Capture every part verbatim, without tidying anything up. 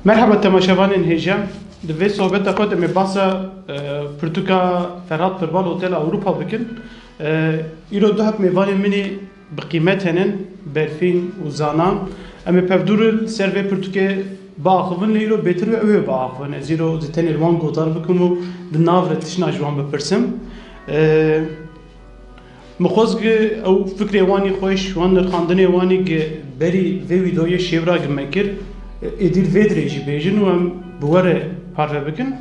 Merhaba temaşevanên hêja. Di vê sohbeta xwe de em ê behsa, e, pirtûka Ferhat Pirbal Hotel Ewropa bikin. E, îro du heb mêvanên min ê bi qîmet hene, Berfîn û Zana. Em ê pevdûr li ser vê pirtûkê biaxivin, lê îro bêtir wê ew ê biaxivin. Ez îro di tenê li wan guhdar bikim û di nav re tiştna ji wan bipirsim. E, Min xwest gi ew fikrê wanî xweş, wan nirxandinê wanî gi berî vê wîdeoyê şêwra gi me kir, êdî li vê dirê jî bêjin û em bi we re parve bikin.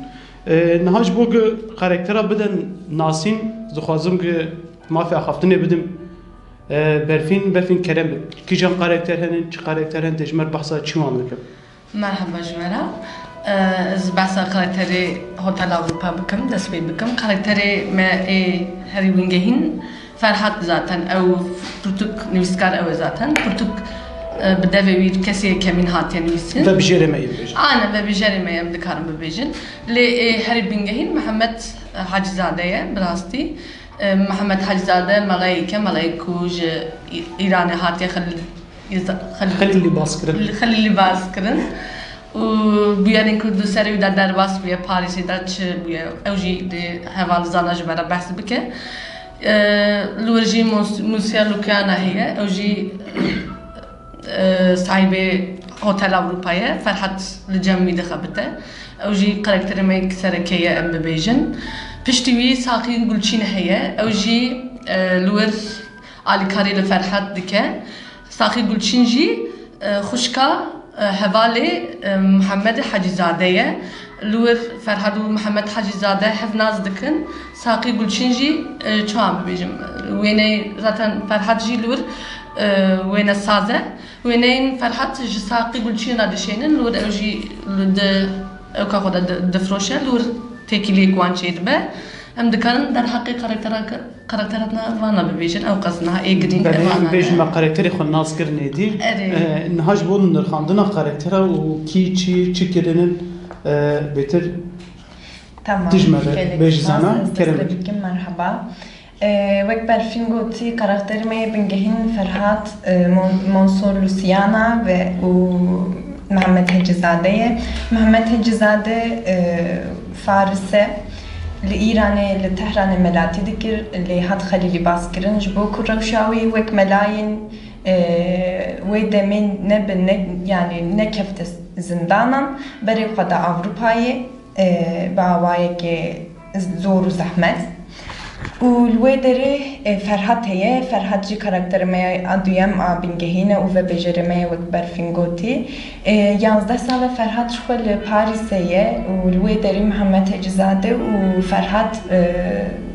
E, niha ji bo gi karaktera bidin nasîn, dixwazim gi mafê axaftinê bidim. E, Berfîn, Berfîn kerem bi. Kîjan karakter henin, çi karakter henin, tê ji me re behsa çi wan bikin? Merhaba ji we re. Ez behsa karakterê Hotel Avrupa bikim, dest pê bikim. Karakterê me ê herî bingehîn Ferhat zaten. Ew pirtûk nivîskar ew e zaten. Pirtûk, e, bi devê wî kesê yekemîn hatiye nivîsin. Vebijêrê me yê bibêjin. Aynen, vebijêrê me em dikarin bibêjin. Lê ê herî bingehîn Mihemed Hacîzade ye, bi rastî. E, Mihemed Hacîzade meleyek e, meleyek ku ji Î-, Îranê hatiye xil-, Xelîl lîbas kirin. Xelîl lîbas kirin. Û bûyerên ku di serê wî de derbas bûye, Parîsê de çi bûye, ew jî di heval Zana ji me re behs bike. E, li wir jî Mons-, Musya Lukiana heye, ew jî, e, sahîbê Hotel Avrupa ye. Ferhat li cem wî dixebite. Ew jî karakterê me sereke ye, em bibêjin. Piştî wî Saqî Gulçîn heye, ew jî, e, li wir alîkarî li Ferhat dike. Saqî Gulçîn jî, e, xwişka, e, hevalê, e, Mihemed Hecîzade ye. Li wir Ferhat û Mihemed Hecîzade hev nas dikin. Saqî Gulçîn jî, e, çawa bibêjim, wêneyê zaten Ferhat jî li wir, e, wênesaz e. Wêneyên Ferhat ji Saqî Gulçîn re dişênin, li wir ew jî li di ewka xwe de di-, difroşe, li wir têkiliyek wan çêdibe. Em dikarin derheqê karaktera Karakterana vana bibêjin, ew qas niha ê girîng. Belê, em bêjin me karakterê xwe nas kirin êdî. Erê. E, niha ji bo nirxandina karaktera û kî çi, çi kirinin, e, bêtir Tamam, tijme re gelek bêjî spas, Zana, ez kerem dest pê bikin. Bikim, merhaba. E, wek Berfîn gotî, karakterê me yê bingehîn Ferhat, e, Mon-, Monsor Luciana ve û Mihemed Hecîzade ye. Mihemed Hecîzade, e, Faris e. Li Îranê, li Tehranê melatî dikir, lê hat xelî lîbas kirin. Ji bo ku rewşa wî wek melayên, e, wê demê nebin, ne, yanî nekefte zindanan, berê xwe da Ewropayê, e, bi awayekê zor û zehmet. Û li wê derê, e, Ferhat heye. Ferhat jî karakterê me ya duyem a bingehîn e û vebêjerê me ye, wek Berfîn gotî. E, yanzdeh sal e Ferhat ji xwe li Parîsê ye û li wê derê Mihemed Hecîzade û Ferhat, e,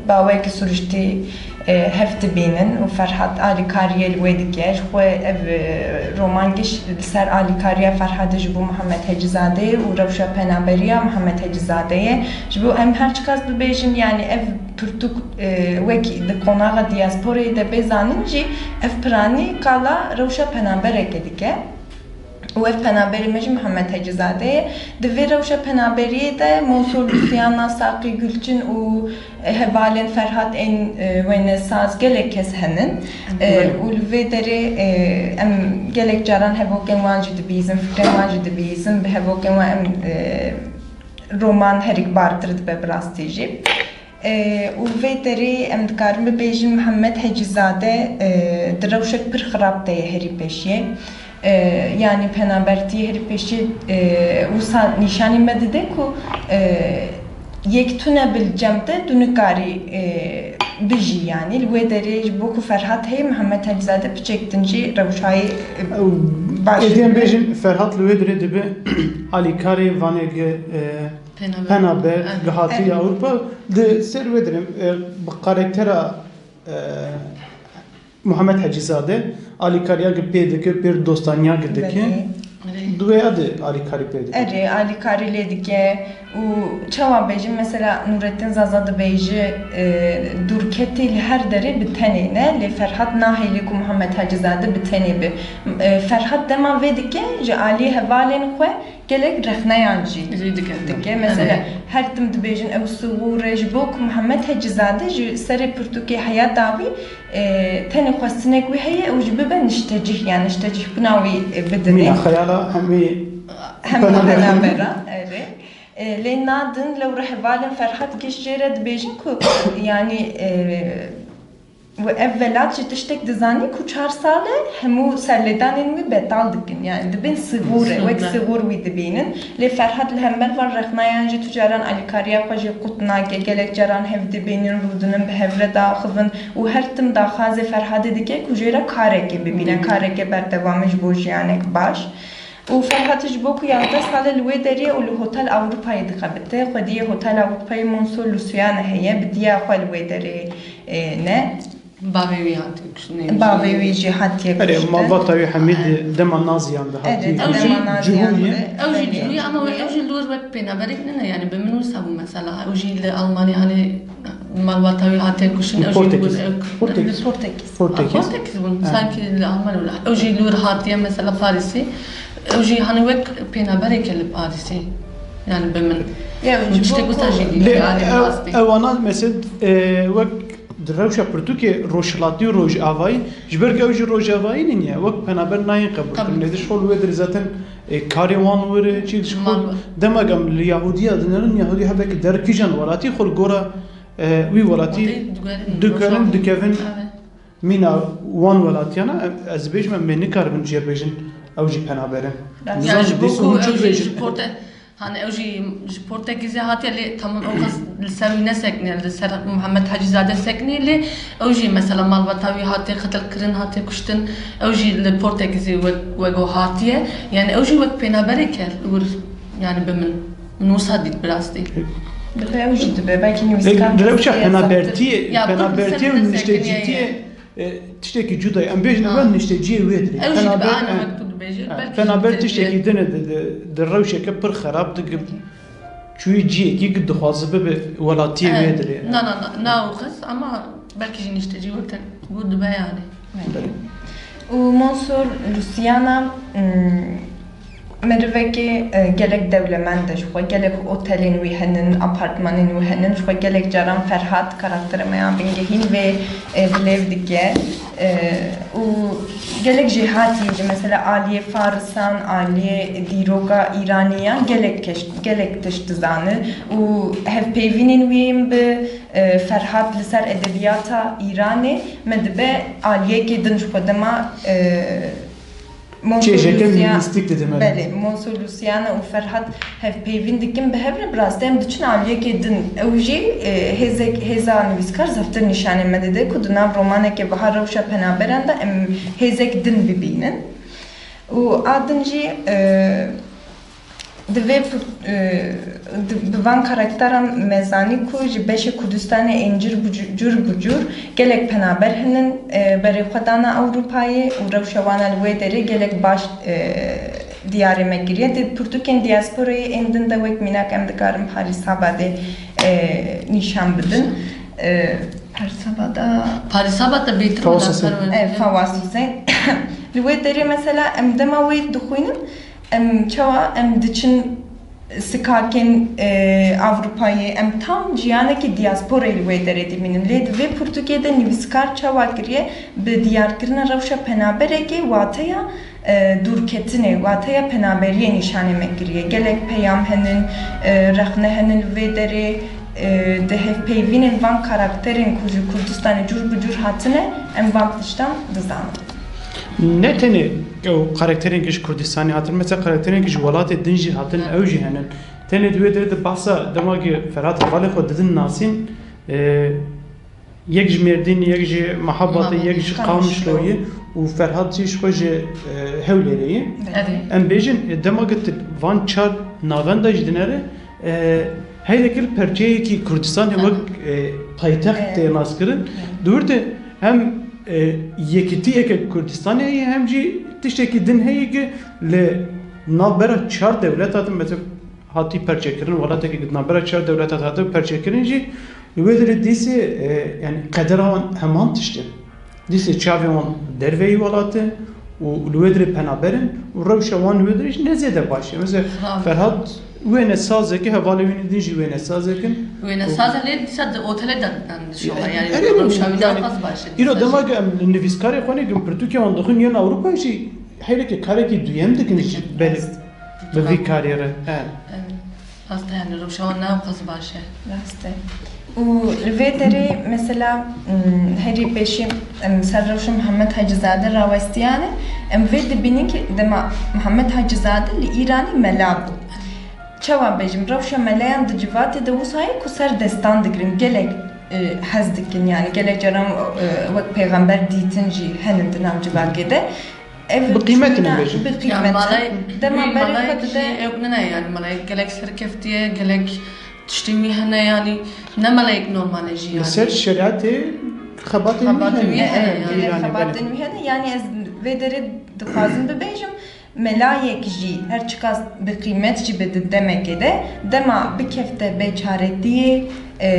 bi awayekî siruştî, e, hev dibînin û Ferhat alîkariyê li wê dike. Ji xwe ev, e, roman giş li ser alîkariya Ferhatê ji bo Mihemed Hecîzadeyê û rewşa penaberiya Mihemed Hecîzadeyê. Ji bo em her çiqas bibêjin, yanî ev pirtûk, e, wekî di qonaxa diasporayê de bê zanîn jî, ev piranî qala rewşa penaberekê dike. Û ev penaberê me jî Mihemed Hecîzade ye. Di vê rewşa penaberiyê de Monsur Luciana, Saqî Gulçin û hevalên Ferhat ên, e, wênesaz gelek kes henin. E, Belê. Û li vê derê, e, em gelek caran hevokên wan jî dibihîzin, fikrên wan jî dibihîzin, bi hevokên wan em, e, roman herî bartir dibe bi rastî jî. E, û vê derê em dikarin bibêjin Mihemed Hecîzade, e, di rewşek pir xirab de ye herî pêşiyê. E, yanî penabertî herî pêşiyê, e, wisa nîşanî me dide ku, e, yek tune bil cem te tu nikarî, e, bijî yanî. Li wê derê ji bo ku Ferhat heye, Mihemed Hecîzade piçek din jî rewşayê, e, Ew, baş êdî em bêjin Ferhat li wê derê dibe alîkarê vanê gi, e, Penaber. Penaber, Evet. Gihatiye Evet. Ewropa. Di ser wê derê, e, bi karaktera, e, Muhammed Hecîzade alîkariya gi pê dike, pêr dostaniya gi dike. Belê. Erê. Di wê ya de alîkarî pê dike. Erê, alîkarî lê dike û çawa bêjim, mesela Nurettin Zaza dibêje, e, dûrketê li her derê bi tenê ne, lê Ferhat nahêle ku Muhammed Hecîzade bi tenê be. E, Ferhat dema vê dike ji alî hevalên xwe gelek rexneyan jî Jî dike. dike. Mesela Evet. her tim dibêjin ew siwûr e, ji bo ku Mihemed Hecîzade ji serê pirtûkê heya dawî, e, tenê xwestinek wî heye, ew jî bibe niştecih, yan niştecihbûna wî, e, bidinê. Mîna xeyala hemî Hema penaberan, erê. E, lê nadin lew re hevalên Ferhat giş jê re dibêjin ku, yanî, e, û ev welat jî tiştek dizanî ku çar sal e hemû serlêdanên wî betal dikin. Yanî dibin sixûr e, wek sixûr wî dibînin. Lê Ferhat li hember van rexnayan jî tu caran alîkariya xwe jî qut nake. Gelek caran hev dibînin, rûdinin, bi hev re diaxivin û her tim daxwazê Ferhatê dike ku jê re karekê bibîne, karekê berdewam ji bo jiyanek baş. Û Ferhat ji bo ku yazdeh sal e li wê derê û li Hotel Avrupayê dixebite, xwediyê Hotel Avrupayê Monso Luciana heye, bi diya xwe li wê derê, e, ne. Bavê wî hatiye kuştinê. Bavê wî jî hatiye kuştin. Erê, malbata wî hemî di dema naziyan de hatiye kuştin. Ew jî cihû ye. Ew jî cihû ye ama ew jî li wir wek pênaberek nîne, yanî bi min wisa bû mesela. Ew jî li Almanya, hani, malbata wî hatiye kuştin, ew jî li wir Portekiz. Portekiz. Portekiz. Portekiz bûn. Sankî li Almanya wila. Ew jî li wir hatiye mesela Parîsê. Ew jî hani wek pênaberek e li Parîsê. Yani bi min. Ya, min tiştek wisa jî dî. Lê yani ew, rastî. Ewana mesela, e, wek di rewşa pirtûkê rojhilatî û rojavayî, ji ber ku ew jî rojavayî nîne, wek penaber nayên qebûl kirin. Lê di şol wê dirê zaten, e, karê wan wir e, çî ji xwe dema em li Yahudiya dinêrin, Yahudî hebekî der kîjan welatî xwe li gora, e, wî welatî diguherin, dikevin. Mîna wan welatiyana, em, ez dibêjim, em ê nikaribin jê bêjin, ew jî penaber in. Nizam ji bo ku ew jî ji Porte-, hani ew jî ji Portekîzê hatiye, lê tamam ew kes li ser wî nesekiniye, li ser Muhammed Hacîzade sekiniye, lê ew jî mesela malbata wî hatiye qetilkirin, hatiye kuştin, ew jî li Portekîzê wek, wego hatiye. Yani ew jî wek pênaberek e, wir, yani bi min, min wisa dît bi rastî. Dibe ew jî dibe, belkî nivîskar. Di rewşa penabertiyê, penabertiyê û niştecîtiyê, e, tiştekî cuda ye. Em bêjin, ev nişteciyê wê dirê. Ew jî dibe, ana wek tu dibêjî, belkî penaber tiştekî din e, di, di, di rewşeke pir xerab digim. Çûyî ciyekî ku dixwaze bibe welatiyê wê dirê. Na, na, na, na, ew xis, ama belkî jî niştecî wek te got dibe yani. Belê. Û Monsur Luciana, mm, Merivekê, e, gelek dewlemend e ji xwe, gelek otelên wî henin, apartmanên wî henin, ji xwe gelek caran Ferhat, karaktera me ya bingehîn vê, e, bilêv dike. E, û gelek jêhatî jî, mesela aliyê Farisan, aliyê dîroka Îraniyan gelek keş-, gelek tişt dizane û hevpeyvînên wî yên bi, e, Ferhat li ser edebiyata Îranê me dibe aliyekê din ji xwe dema, e, Çêjeke mîstîk dide me. Belê, Monsur Luciana û Ferhat hevpeyvîn dikin bi hev re, bi rastî em diçin aliyekê din. Ew jî, e, hêzek, hêza nivîskar zeftir nîşanê me dide ku di nav romaneke wiha rewşa penaberan de em hêzek din bibînin. Û a din jî, e, Di vê pir-, e, di, bi van karakteran me zanî ku ji beşê Kurdistanê ên cur bi cu-, cur bi cur gelek penaber hinin, e, berê xwe dana Ewropayê û rewşa wan a li wê derê gelek baş, e, diyarê me kiriye. Di pirtûkên diasporayê ên din de wek mînak em dikarin Parîs Hebadê, e, nîşan bidin. E, Parîs Hebada Parîs Hebada bêtir Fawaz Hüseyin. E, Fawaz Hüseyin. Li wê derê mesela em dema wê dixwînin, Em çawa em diçin sikakên, e, Ewropayê, em tam jiyanekî diasporayê li wê derê dimînin. Lê di vê pirtûkê de nivîskar çawa kiriye, bi diyarkirina rewşa penaberekê wateya, e, dûrketinê, wateya penaberiyê nîşanê me kiriye. Gelek peyam henin, e, rexne henin li vê derê, e, di hevpeyvînên van karakterên ku ji Kurdistanê cur bi cur hatine, em van tiştan dizanin. Ne tenê ew karakterên ku ji Kurdistanê hatin, mesela karakterên ku ji welatê din jî hatin, ew jî henin. Tenê di wê derê de behsa dema ku Ferhat hevalê xwe didin Nasîn, e, yek ji Mêrdînê, yek ji Mehabadê, yek ji Qamişloyê û Ferhat jî ji xwe ji, e, Hewlêrê ye. Em bêjin, e, dema ku tu van çar navenda jî dinere, e, heyrekî li perçeyekî Kurdistanê wek, e, paytext tê naskirin. Di wir de hem, e, yekîtiyeke Kurdistanê heye, hem jî tiştekî din heye ku li navbera çar dewlet hatin, mesela hatî perçekirin, welatekî ku di navbera çar dewlet hat, hate perçekirin jî, li wê derê dîsê, e, yani qedera wan heman tişt e. Dîsê çavê wan derveyî welat e û li wê dirê penaber in û rewşa wan li wê dirê jî ne zêde baş e. Mesela Ferhat wênesazek e, hevalê wî din jî wênesazek in. Wênesaz e, lê dîsa di otelê de, yani, dişoxe, yani, erê, rewşa wî daha fazla baş e. Îro dema ku em nivîskarê xwe ne ku pirtûkê wan dixwin yên Ewropa jî heyrekê karekî duyem dikin ji berê. Bi vî karî re. E. Rast e, yani rewşa wan ne ew qas baş e. Rast e. Û li vê derê mesela, m, herî pêşî em ser rewşa Mihemed Hacîzade rawestiyane, em vê dibînin ki dema Mihemed Hacîzade li Îranî mela bû. Çawa bêjim, rewşa meleyan di civatê de wisa ye ku ser destan digirin, gelek, e, hez dikin, yani gelek caran, e, wek pêxember dîtin jî henin di nav civakê de. Ev Bi qîmet tiştîna bêjin. Bi qîmet. Yani malay, Dema wî berê malayek xwe jî dide. Ew ne, ne, yani malay gelek serkeftiye, gelek tiştên wî hene, yani ne malayek normal e jî, yani. Li ser şerîetê xebatên wî Xebatên hene. wî hene, E, yani. Gelek Îranê, belê. Xebatên wî hene, yani ez vê derê dixwazim bibêjim, melayek jî her çiqas bi qîmet jî be di demekê de, dema bikefte bêçaretiyê, e,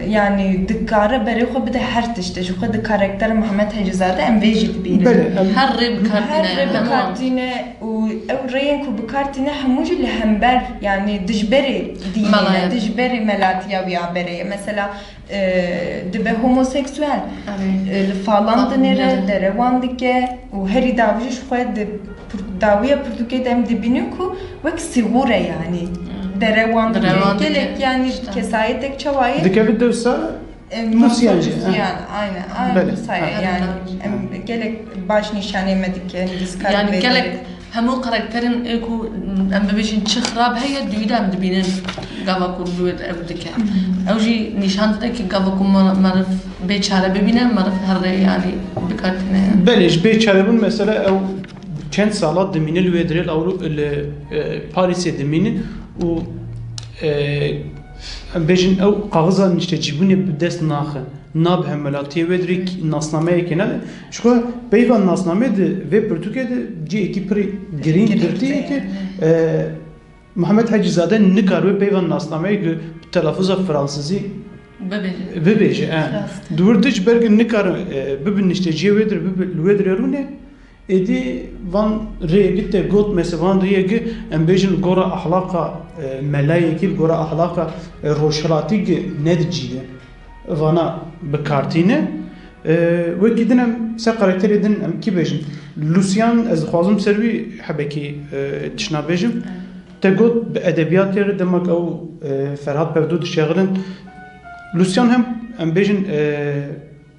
yani dikare berê xwe bide her tiştê. Ji xwe di karaktera Mihemed Hecîzade em vê jî dibînin. Belê, em Her rê bi kar Her tîne, rê bi hemû kar an. tîne û ew rêyên ku bi kar tîne hemû jî li hember, yani dijberê dînê Mela ne, ye. dijberê melatiya wî ya berê ye. Mesela, e, dibe homoseksuel, Erê. e, li falan Falan dinêre, dinêre. derewan dike û herî dawî jî ji xwe di pir-, dawiya pirtûkê de em dibînin ku wek sîxûr e, yani. Hmm. Derewan dike. Derewan dike. Gelek, yani, İşte. kesayetek çawa ye? Dikeve dewsa Em, Lucian jî, Lucian, ha. aynen, aynen Belê, Lucian, ha. yani, Ha. em, gelek baş nîşanê me dike, dîskar Yani vê gelek derê. hemû karakterên ê ku em bibêjin çi xirab heye, di wî de em dibînin gava ku li wê ev dike. Ew jî nîşan dide ki gava ku mer-, meriv bê çare bibîne, meriv her rê, yani, bi kar tîne. Belê, ji bê çarebûn mesela ew çend sala dimîne li wê dirê, li Ewro-, li, e, Parîsê dimîne û, e, em bêjin ew kaxiza niştecîbûnê bi dest naxe. Nabe hemwelatiyê wê dirê nasnameyekê nade. Ji xwe peyva nasnameyê di vê pirtûkê de cihekî pir girîng Girîng girtî ye ki, e, Mihemed Hecîzade nikaribe peyva nasnameyê bi telafûza fransizî Bibêje. bibêje. E. Rast. Di wir de ji ber ku nikare, e, bibe nişteciyê wê dirê, bibe li wê dirê rûne, êdî van rêyekî te got, mesela van rêyekî em bêjin li gora ahlaqa, e, melayekî, li gora ahlaqa, e, rojhilatî ki nedicîne. Vana bi kar tîne. E, wekî din em ser karakterê din em kî bêjin. Lucian, ez dixwazim ser wî hebekî, e, tişna bêjim. Te got bi edebiyatê re dema ku ew, e, Ferhat Pevdo dişexilin. Lucian hem em bêjin, e,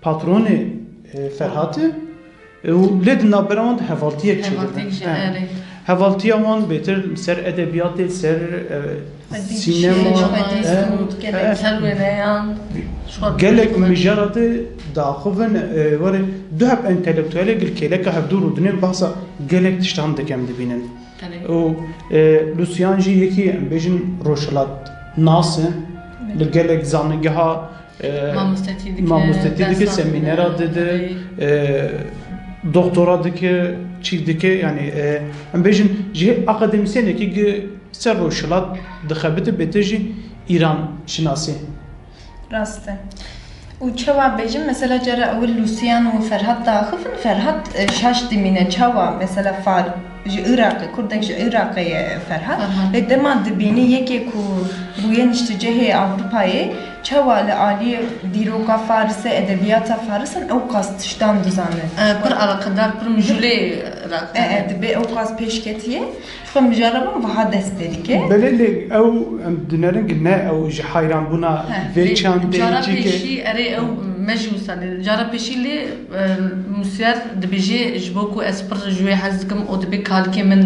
patronê, e, Ferhat e. E, û lê di navbera wan de hevaltiyek çêdibin. Hevaltiyek jî, He. erê. Hevaltiya wan bêtir li ser edebiyatê, li ser, e, Xwedî sînema, çi, xwedî e, sûd, gelek e, ser wêneyan, ji xwe gelek dixwin. Mijara de daxivin, e, were du heb entelektuelek li kêleka hevdû rûdinên behsa gelek tiştan dikem dibînin. Erê. Û, e, Lucian jî yekî, em bêjin, rojhilat nas e. Li gelek zanîngeha E, Mamostetî dike, mamostetî dike, dersan semînera dide, dide, e, doktora dike, çî dike, yani, e, em bêjin, ji hê akademîsyenekî gi ser rojhilat dixebite, bêtir jî Îran şinasî. Rast e. Û çawa bêjim, mesela, cara ew Lucian û Ferhat daxivin, Ferhat, e, şaş dimîne, çawa, mesela, Far-, ji Iraqê, Kurdek ji Iraqê ye Ferhat. Ferhat. Lê dema dibînî yekê ku bûye niştecihê Ewropayê, çawa li aliyê dîroka Farisê, edebiyata Faris in, ew qas tiştan dizane. E, pir eleqedar, pir mijûlê Iraq E, e, hene. Dibê ew qas pêş ketiye. Ji xwe mijara min wiha dest pê dike. Belê, lê ew, em dinerin ki ne ew ji hayranbûna He, vê lê çandê cara çîkê. Pêşî, erê, ew me jî wisa lê. Cara pêşî lê, e, Musyer dibêje, ji bo ku ez pir ji wê hez dikim, û dibê kalikê min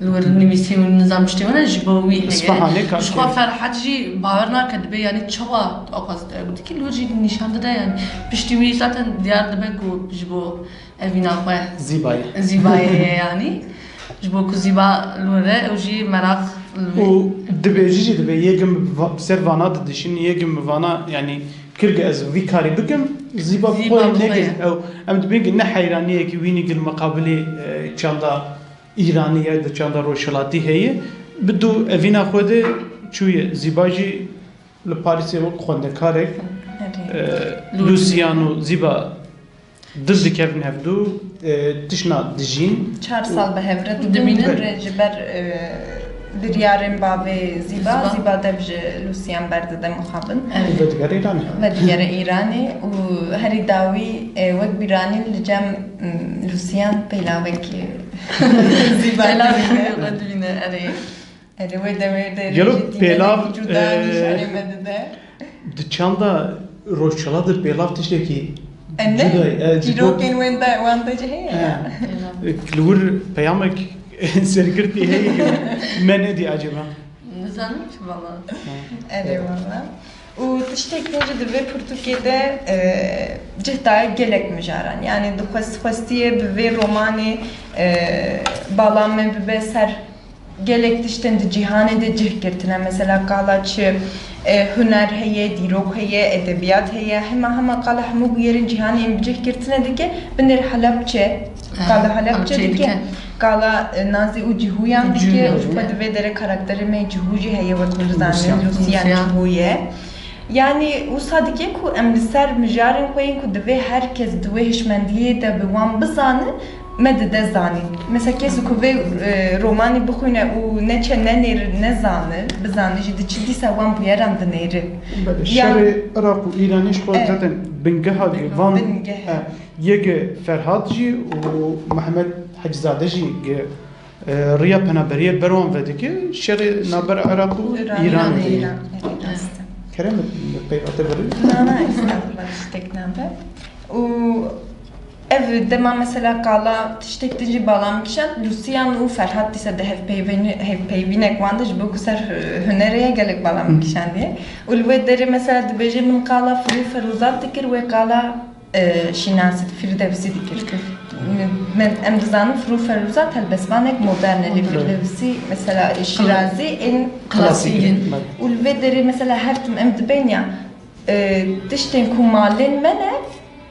li wir nivîsî û nizam tiştê wene ji bo wî heye. Îsfahanê kalikê. Ji xwe Ferhat jî bawer nake, dibê, yani, çawa ew qas, e, dikî, li wir jî nîşan dide, yani. Piştî wî zaten diyar dibe ku ji bo evîna xwe Zîbayê. Zîbayê ye, yani. Ji bo ku Zîba li wir e, ew jî meraq li wir. Û dibêjî jî dibê, yê gi min va-, ser vana didişîn, yê gi min vana, yani, kir gi ez vî karî bikim, Zîba bi Zîba xwe bi xwe nekir. Ye. Ew, em dibên gi ne heyraniyekî wînî gi li miqabilê, e, çanda Îranî ye, di çanda rojhilatî heye. Bi du evîna xwe de çûye. Zîba jî li Parîsê wek xwendekarek, Erê. e, Lucian û Zîba dil dikevin hevdû, e, tişna dijîn. Çar sal bi hev re dibînin. Dibînin. Re ji ber, e, biryarên bavê Zîba, Zîba. Zîba dev ji Lucian berdide mixabin. Evet. Vedigere Îranê. Vedigere Îranê û herî dawî, e, wek bîranîn li cem, m, Lucian pêlavek, e, Zî berdibîne. Berdibîne, erê. Erê, wê demê de Gelo rêjî tîne pêlav, nekî cuda e, nîşanê me dide. Di çanda Rojhilata de pêlav tiştekî E, ne? cuda ye. E, ji bo- Çîrokên wen de, wan de jî heye E, ya. Li wir peyamek sergirtî heye, me nedî acaba? Nizanim ki valla. Erê valla. Û tiştek din jî di vê pirtûkê de, e, cih daye gelek mijaran. Yani dixwest-, xwestiye bi vê romanê, e, bala me bibe ser gelek tiştên di cîhanê de cih girtine. Mesela qala çi, e, huner heye, dîrok heye, edebiyat heye. Hema hema qala hemû bûyerên cîhanê yên bi cih girtine dike, binêr Helebçe, qala Helebçe dike. Qala, e, nazî û cihûyan dike, û ji xwe di vê derê karakterê me cihû jî heye, wek hûn dizanin, Lûsyan cihû ye. Yani, wisa dike ku em li ser mijarên xwe yên ku divê her kes di wê hişmendiyê de bi wan bizane, me dide zanîn. Mesela, kesî ku vê, e, romanê bixwîne û neçe nenêr nezane, bizane jî di çi dîsa wan bûyeran dinêre. Belê, Ya- şerê Iraq û Îranê ji xwe Evet. zaten bingeha gi van, Bingeh. e, yek Ferhat jî û Mehmet Hecîzade jî gi, e, riya penaberiyê ber wan vedike, şerê naber Iraq û Îranê de ye. Îran, evet, rast e. Kerem, peyva te birin. Na, na, estağfurullah, tiştek nabe. Û ev dema mesela qala tiştek din jî bala min kişand, Lûsyan û Ferhat dîsa di hevpeyvîn-, hevpeyvînek wan de ji bo ku ser, e, hunerê ye gelek bala min Hı. kişandiye. Û li wê derê mesela dibêje min qala Firû Ferûzat dikir, wê qala, e, Şînasî, Firdevsî dikir. Dikir. Min, em dizanin Firû Ferûzat helbestvanek modern e, lê Modern. Firdevsî mesela Şîrazî ên Klasîk. klasîk in. Û li vê derê mesela her tim em dibên ya, e, tiştên ku malên me ne,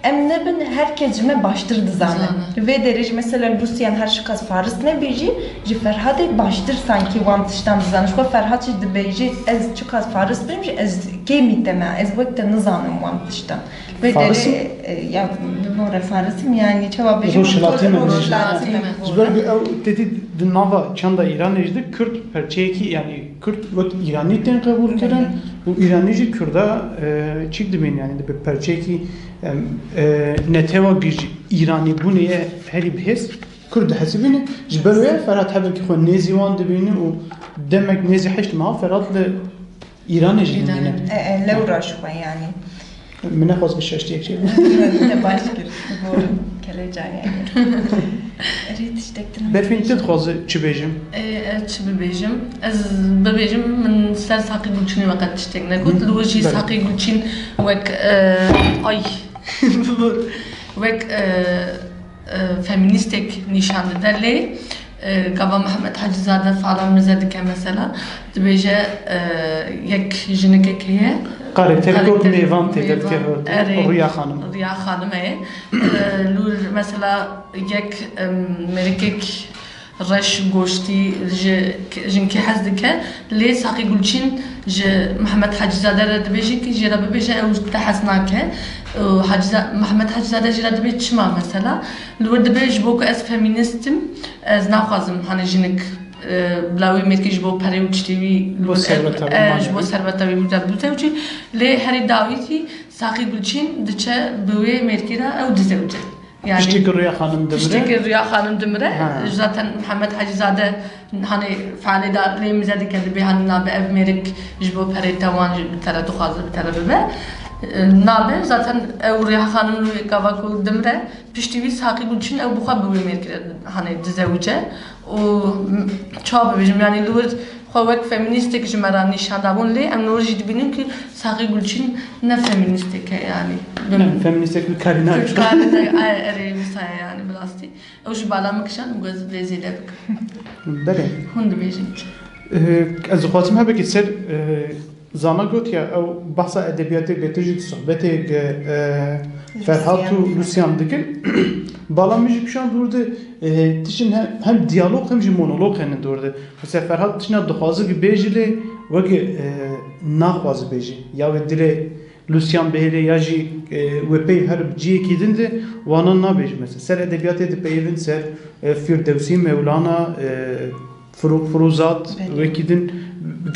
em nebin, her kes ji me baştir dizane. Dizane. Li vê derê jî mesela Lûsyan her çiqas faris nebî jî, ji Ferhatê baştir sankî wan tiştan dizane. Ji xwe Ferhat jî dibêje, ez çiqas faris bim jî, ez kêmî te me, ez wek te nizanim wan tiştan. Vê Faris derê, im? e, ya, bi bo re faris im, yani çawa bêjim, Rojhilatî me. Rojhilatî me. Ji ber ku ew têtî di nava çanda Îranê jî de Kurd perçeyekî, yani Kurd wek Îranî tên qebûl kirin û Îranî jî Kurda, e, çîk dibînin, yani dibe perçeyekî, em, e, netewa gi ji Îranîbûnê ye herî bihêz. Kurd dihesibîne, ji ber wê Ferhat hebekî xwe nêzî wan dibîne û demek nêzî heşt meha Ferhat li Îranê jî Îranê. dimîne. E, e, lewra ji xwe yani. Min nexwest bi şaştiyek çêbim. Te baş kir, ji bo keleca yani. Erê tiştek din. Berfîn, tu dixwaze çi bêjim? E, ez çi bibêjim? Ez bibêjim, min ser Saqî Gulçînê weqet tiştek negot. Hı. Li wir jî Belê. Saqî Gulçîn wek, e, ay, wek, e, e, feministek nîşan dide lê, e, gava Mehmet Hacîzade falan mize dike mesela, dibêje, e, yek jinikek heye. Karakter Karakter kot mêvan tê de dike, Mêvan. Erê. Rüya Xanim. Rüya Xanim heye. E, lûr mesela yek, e, mêrikek reş goştî ji k-, jinkê hez dike. Lê Saqî Gulçîn ji Mehmet Hacîzade re dibêje ki jê re bibêje ew te hez nake. Û Hacîza-, Mehmet Hacîzade jê re dibê çima mesela? Li wir dibê ji bo ku ez feminîst im, ez naxwazim hani jinik, e, bila wê mêrkê ji bo perê û tiştê wî Bo serveta wî e, mane. Ji bo serveta wî bide bide û çi. Lê herî dawî jî Saqî Gulçîn diçe bi wê mêrkê re ew dizewce. Yani, Piştî ku Rüya Xanim dimire? Piştî ku Rüya Xanim dimire, Ha. zaten Mihemed Hecîzade, hani, fealê de lê mize dike, dibê, hani, nabe ev mêrik ji bo perê te wan ji, bi te re dixwaze, bi te re bibe. E, nabe, zaten ew Rüya Xanim wê gava ku dimire, piştî wî Saqî Gulçin ew bi xwe bi wê mêrkê re, hani, dizewice. Û, m-, çawa bibêjim, yani, li wir xwe wek feministek ji me re nîşan dabûn, lê em li wir jî dibînin ku Saqî Gulçin ne feministek e, yani. Ne, feministek bi karî nake. Karî ne, e, erê, wisa ye, yani, bi rastî. Ew ji bala min kişand, min got, ez vê zêde bikim. Belê. Hûn dibêjin. Eh, ez dixwazim hebekî ser, eh, Zana gotiye, ew behsa edebiyatê, bê tu jî di sohbetê, eh, Ferhat û Lûsyan dikin. Bala min jî kişand, dûr de, eh, tiştin hem, hem diyalog hem jî monolog hene dûr de. Mesela Ferhat tişna dixwaze ki bêjî lê weke, e, naxwaze bêjî. Ya wê dilê Lûsyan bihêle ya jî, e, wê pey her ciyekî din de wana nabêjî. Mesela ser edebiyatê dipeyivin, ser, e, Firdewsî, Mewlana, e, Firû-, Firûzat, Belê. wekî din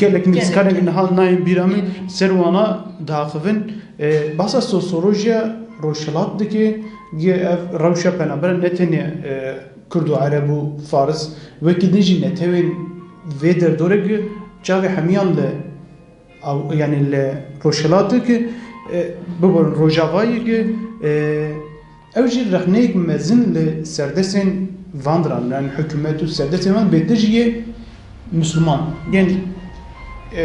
gelek Gelek, nivîskarên gelek. niha nayên bîra min, Gelek. ser wana diaxivin. E, bahsa sosyolojiya rojhilat dike, yê ev rewşa penaberan ne tenê, e, Kurd û Ereb û Faris, wekî din jî netewên vê derdorê ki çavê hemiyan li Ew, yanî li Rojhilatê ki, e, biborin Rojavayê ki, e, ew jî rexneyek mezin li serdestên van diran, yanî hikûmet û serdestên van bêtir jî yê Misliman. Yanî, e,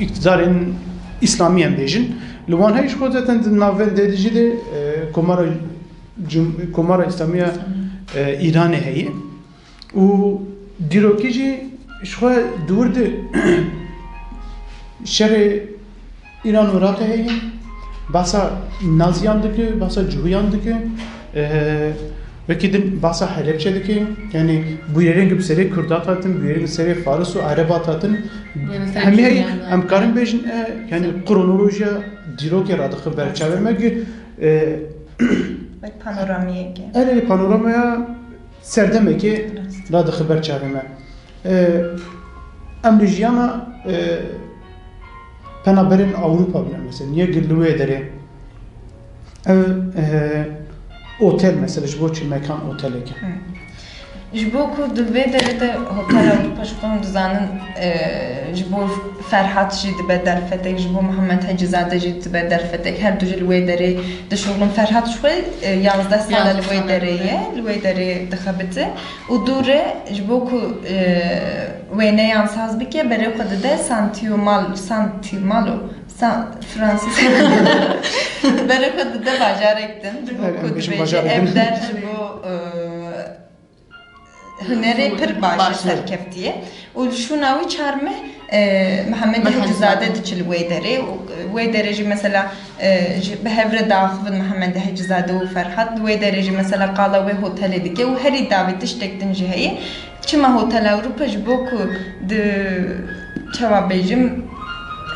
îktidarên Îslamî em bêjin. Li wan heyî ji xwe zaten di navendê de jî de, e, Komara Cum-, Komara Îslamî ya, e, Îranê heye. Û dîrokî jî ji xwe di wir de şerê Îran û Iraqê heye. Bahsa Naziyan dike, bahsa Cihûyan dike. E, wekî din bahsa Helebçe dike. Yanî bûyerên bi serê Kurda hatin, bûyerên bi serê Faris û Ereba hatin. Bûyerên serê Hemî heye, Cihûyan da. Em karin bêjin, e, yanî kronolojiya dîrokê radixe ber çavê me ki, e, Wek panoramiyekê. Erê, panoramaya serdemekê Rast. Radixe ber çavê me. E, em li jiyana, e, penaberên Ewropa bine, mesela, yek li wê derê. Ev, e, otel, mesela, ji bo çi mekan oteleke? Hı. Ji bo ku di vê derê de Hotel Ewropa ji xwe hûn dizanin, e, ji bo Ferhat jî dibe derfetek, ji bo Mihemed Hecîzade jî dibe derfetek. Her du jî li wê derê dişuxulin. Ferhat ji xwe, e, yazdeh sal e li wê derê ye, li wê derê dixebite. Û dû re ji bo ku, e, wêneyan saz bike, berê xwe dide Santiago, Santiago, San-, Fransîs. Berê xwe dide bajarek din. Ji bo ku dibêje ev der ji bo, e, hunerê pir baş e, serkeftiye. Û li şûna wî çar meh, e, Mihemed Hecîzade diçe li wê derê. Û wê derê jî mesela, e, ji, bi hev re diaxivin Mihemed Hecîzade û Ferhat. Li wê derê jî mesela qala wê hotelê dike û herî dawî tiştek din jî heye. Çima Hotel Ewropa? Ji bo ku di, çawa bêjim,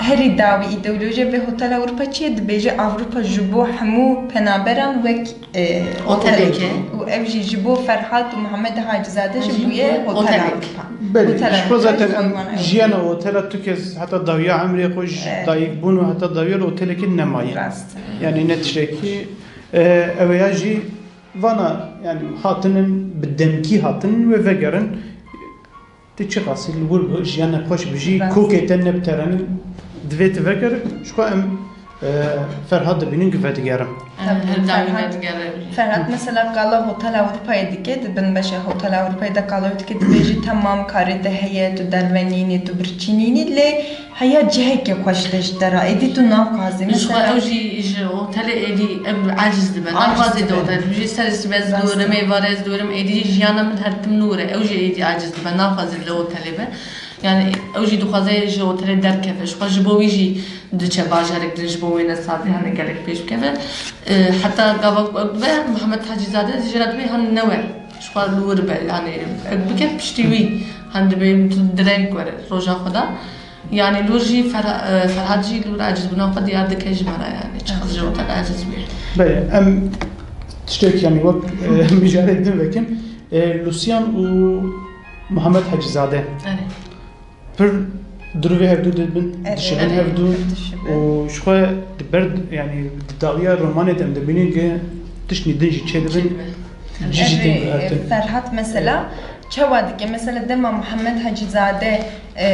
herî dawî îdeolojiya vê Hotel Ewropa çi ye? Dibêje Ewropa ji bo hemû penaberan wek e, otelekê. Û ev jî ji bo Ferhat û Mihemed Hacîzade jî bûye Hotel Ewropa. Belê, ji xwe zaten em jiyana otela tu kes heta dawiya emrê xwe ji dayikbûn û heta dawiya li otelekê nemaye. Rast. Yanî ne tiştekî, e, ew ya jî vana, yanî hatinin bi demkî hatinin wê vegerin. Tu çiqasî li wir bi jiyana xweş bijî, kokê te ne bi terenî divê tu vegerin. Ji xwe em, e, Ferhat dibînin ku vedigerin. Tabii, her daim Ferhat, vedigere. Ferhat mesela qala Hotel Avrupa'yê dike, di bin beşê Hotel Avrupa'yê de qala wî dike, dibêjî temam karê te heye, tu derve nînî, tu birçî nînî, lê heya cihekê xweş te ji te re, êdî tu naxwazî. Ji xwe mesela ew jî ji otelê êdî ev aciz dibe, naxwazê di otel. Ji ser sibe ez diwerim, êvarê ez diwerim, êdî jiyana min her tim nûr e. Ew jî êdî aciz dibe, naxwaze li otelê be. Yani ew jî dixwaze ji otelê derkeve. Ji xwe ji bo wî jî diçe bajarek din, ji bo wêne sazî hene gelek pêş bikeve. E, heta gava ku ew dibe, Mihemed Hacîzade jê re dibê han newe. Ji xwe li wir be, yani ew bike piştî wî. Han dibê tu direng were roja xwe de. Yani li wir jî Fer-, e, Ferhat jî li wir acizbûna xwe diyar dike ji me re, yani çiqas ji otel aciz bûye. Belê, em tiştek, yani wek, e, mijarek din vekin. E, Lusyan û Muhammed Hacîzade. Erê. Pir duruvê hevdû dibin, dişibin hevdû. Û ji xwe di ber, yani di dawiya romanê de em dibînin ki tiştî din jî çêdibin. Cî jî tên guhertin. Ferhat mesela çawa dike? Mesela dema Muhammed Hacîzade, e,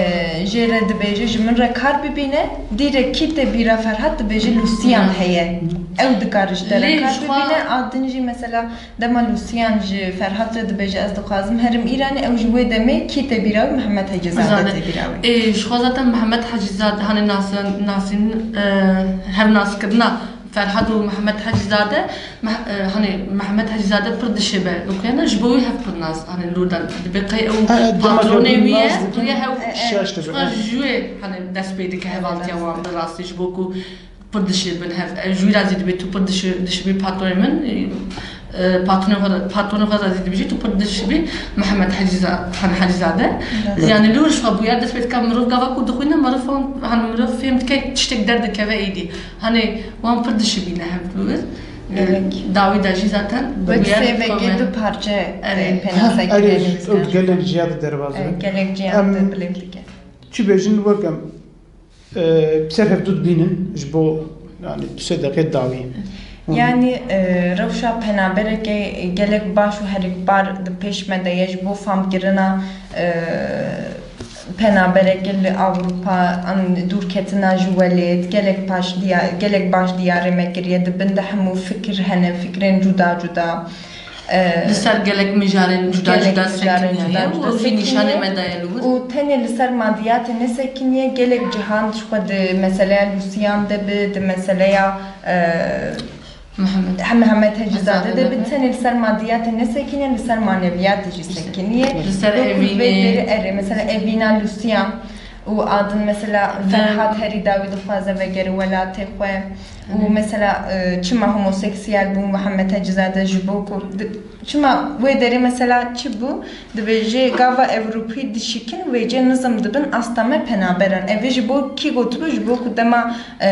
jê re dibêje, ji min re kar bibîne, dîrek kî tê bîra Ferhat, dibêje Lusiyan heye. Ew dikare ji te re kar bibîne, a din jî mesela dema Lusiyan ji Ferhat re dibêje, ez dixwazim herim Îranê, ew ji wê demê kî tê bîra wî? Mihemed Hecîzade tê bîra wî. Ê, ji xwe zaten Mihemed Hecîzade, hani nasin, nasin, e, hev naskirina Ferhat û Mihemed Hecîzade, Meh-, e, hani Mihemed Hecîzade pir dişê be, wekuyana ji bo wî hev pir nas, hani lûr dan. Dibê qey ew patronê wî ye, wî ye hev şaş dibe. Ji wê, hani dest pê dike hevaltiya wan bi rastî ji bo ku pir dişê bin hev. E, ji wî re zî dibê tu pir dişê, dişibî patronê min, e, patronê xwe re, patronê xwe re zî dibêjî tu pir dişibî Mihemed Hecîza-, hani Hecîzade. Yani lûr ji xwe bûye, dest pê dike mirov gava ku dixwîne mirov fam-, hani mirov fêm dike tiştek derdikeve êdî. Hani wan pir dişibîne hev li wir. E, dawî de jî zaten wek sêvekê du parçe, e, pênase kirin. Erê, ew gelek ciya de derbas bin. Gelek ciya de bilêv dike. Çi bêjin wek em, e, ser hevdû dibînin ji bo, yani, du sê deqê dawî. Yanî, e, rewşa penaberekê gelek baş û herikbar di pêş me de ye ji bo famkirina, e, penaberekê li Ewropa, an dûrketina ji welêt, gelek baş diya-, gelek baş diyarê me kiriye. Di bin de hemû fikir hene, fikrên cuda cuda. E, Li ser gelek mijarên cuda gelek cuda mijarên sekiniye cuda ye cuda û jî sekiniye nîşanê me daye li wir. Û tenê li ser madiyatê nesekiniye, gelek cihan ji xwe di meseleya Lûsiyan de bi, di meseleya, e, Mihemed. He, Mihemed Hecîzade de bi, Hecîzade de bi. Tenê li ser madiyatê nesekiniye, li ser maneviyatê jî sekiniye. Li ser Wekî evînê. Vê derê erê, mesela evîna Lûsiyan û adin mesela Ferhat herî dawî dixwaze vegere welatê xwe. Û mesela, e, çima homoseksiyal bû Mihemed Hecîzade ji bo ku di-, çima wê derê mesela çi bû? Dibêje gava Ewropî dişikin wê cê nizm dibin asta me penaberan. Ev ê ji bo kî gotibû? Ji bo ku dema, e,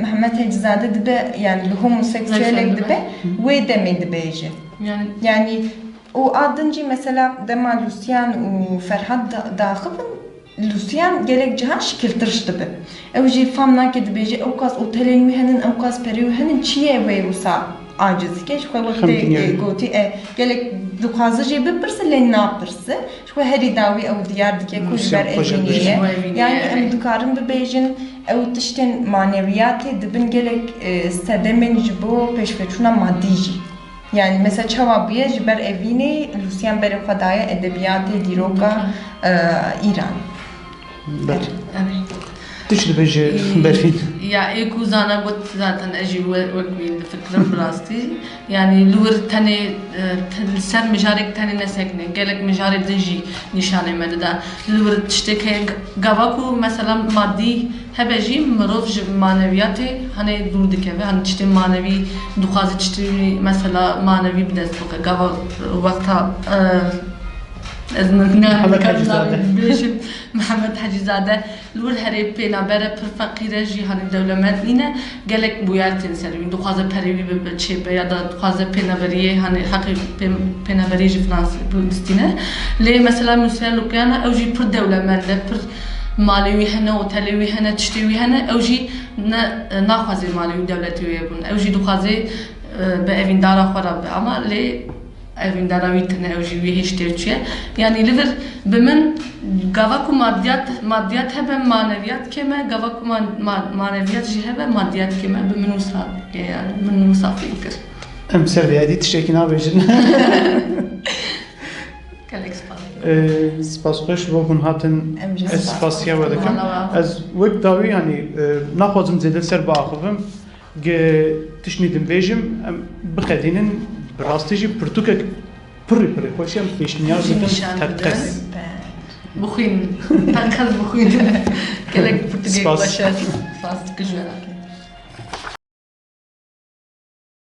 Mihemed Hecîzade dibe, yani bi homoseksüelek dibe, wê demê dibêje. Yani, yani û a din jî mesela dema Lûsiyan û Ferhat da-, daxivin, Lûsiyan gelek cihan şikiltir ji dibe. Ew jî fam nake, dibêje ew qas otelên wî henin, ew qas perê wî henin, çi ye wê wisa aciz dike? Ji xwe wextê, e, gotî, e, gelek dixwaze jê bipirse lê napirse. Ji xwe herî dawî ew diyar dike ku ji ber evînê ye. Yanî em dikarin bibêjin ew tiştên maneviyatê dibin gelek, e, sedemên ji bo pêşveçûna madî jî. Yani mesela çawa bûye ji ber evînê Lûsiyan berê xwe daye edebiyatê, dîroka, e, Îran. Ber. Evet. Tu çi dibêjî Berfîn? Ya ê ku Zana got zaten ez jî we-, wek wî difikirim bi rastî. Yani li wir tenê, e, te-, li ser mijarek tenê nesekine. Gelek mijarê din jî nîşanê me dida. Li wir tiştê ke g-, gava ku mesela madî hebe jî mirov ji maneviyatê hanê dûr dikeve. Hanê tiştê manevî dixwaze tiştê mesela manevî bi dest bixe. Gava wexta, e, ez ne, ne, Mihemed Hecîzade. Bêjim Mihemed Hecîzade. Li wir herê pênaber e, pir feqîr e, jî hanê dewlemend nîne. Gelek bûyer tên ser wî. Dixwaze perê wî bibe çêbe ya da dixwaze pênaberiyê, hanê heqê pê-, pênaberiyê ji Fransê bistîne. Lê mesela Nûsiya Lûkiyana, ew jî pir dewlemend e, pir malê wî hene, otelê wî hene, tiştê wî hene, ew jî ne, naxwaze malê wî dewletê wê bûn. Ew jî dixwaze, e, bi evîndara xwe re be. Ama lê evîndara wî tune ew jî wî hêj têr çûye. Yanî li vir bi min gava ku madiyat, madiyat hebe maneviyat kêm e, gava ku man-, ma-, maneviyat jî hebe madiyat kêm e. Bi min wisa ye yani. Min wisa fêm kir. Em ser vê yadî tiştekî nabêjin. Gelek spas. Ee, spas xweş bo hûn hatin. Em jî spas. Ez spasiya we dikim. Ez wek dawî, yanî, e, naxwazim zêde ser biaxivim. Ge tiştî din bêjim, em biqedînin, bi rastî jî pirtûkek pirî pirî xweş e, em pêşniyar dikin. Teqez. Bixwîn. Teqez bixwîn. Gelek pirtûkek xweş e. Spas dikim ji we re.